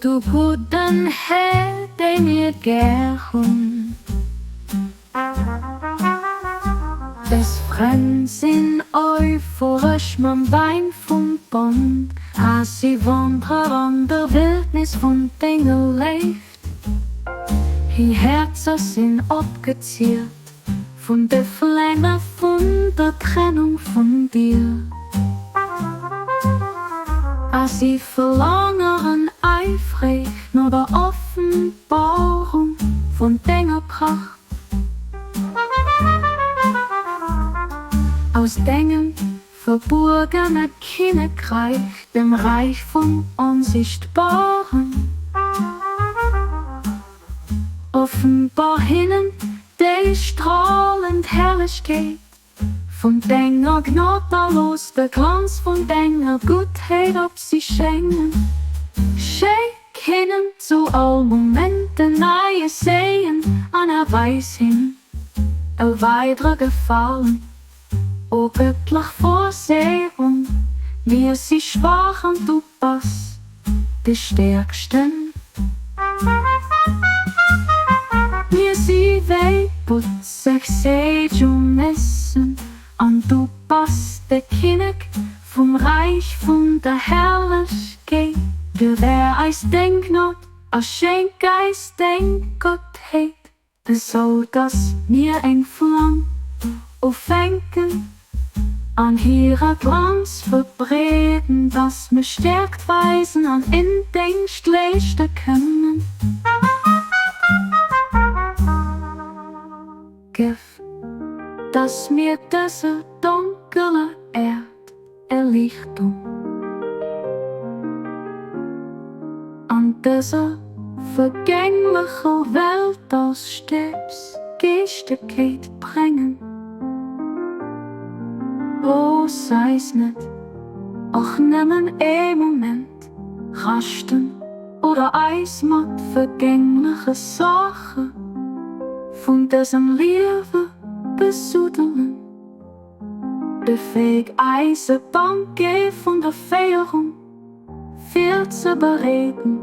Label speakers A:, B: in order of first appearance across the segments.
A: Du gudden Här, dee mir gär hunn. Dës Frënn sinn euphoresch mam Wäin vum Bond, a si wandere an der Wildnis vun denger Léift. Hir Häerzer sinn opgeziert vun de Fläme vun der Trennung vun dir. A si verlaangeren eifreg no der Offenbarung vun denger Pracht. Aus dengem verbuergene Kinnekreich, dem Reich vum Onsichtbaren. Offenbar hinnen déi stralend Herrlechkeet vun denger Gnod a looss de Glanz vun denger Guttheet op si schéngen. Schéck hinnen zu all Moment en neie Séien an erweis him e weidere Gefalen. O gëttlech Vorsehung, mir si schwaach an du bass de Stäerksten. Mir si wéi butzeg Seejungessen an du bass de Kinnek vum Räich vun der Herrlechkeet. Gewähr eis deng Gnod a schenk eis deng Gottheet. Esou dass mir eng Flam ufänken an hire Glanz verbreeden, dass mir Stäerkt weisen an en Déngscht leeschte kënnen. Gëff, dass mir dëser donkeler Äerd Erliichtung an dëser vergänglecher Welt als Stäbs Geeschtegkeet brengen. Looss eis net och nëmmen ee Moment raschten oder eis mat vergängleche Saache vun dësem Liewe besuddelen. Befäeg eis e Banquet vun der Féierung virzebereeden,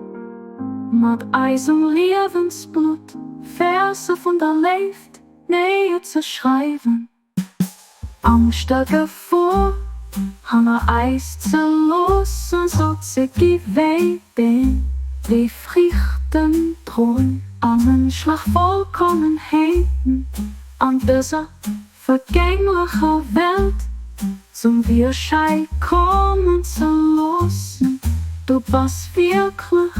A: mat eisem Liewensblutt Verse vun der Léift néierzeschreiwen, Angscht a Gefor hanner eis ze loossen, sou ze gi wéi deen, dee Friichten droen a mënschlech Vollkommenheeten an dëser vergänglecher Welt zum Virschäi kommen ze loossen. Du bass wierklech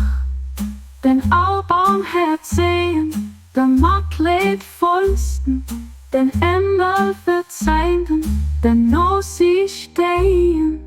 A: den Allbarmherzegen, de Matleedvollsten, den Ëmmerverzeihenden, den Nosichtigen.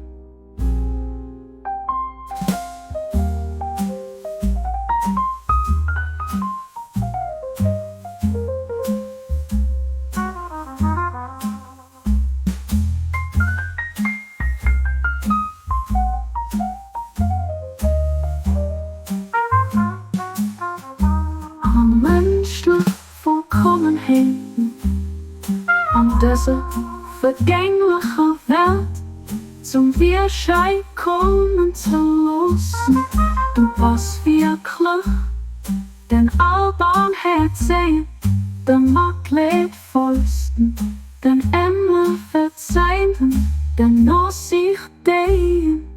A: A mënschlech Vollkommenheeten an dëser vergänglecher Welt zum Virschäi kommen ze loossen. Du bass wierklech den Allbarmhäerzegen, de Matleedvollsten, den Emmerverzeihenden, den Nosichtigen.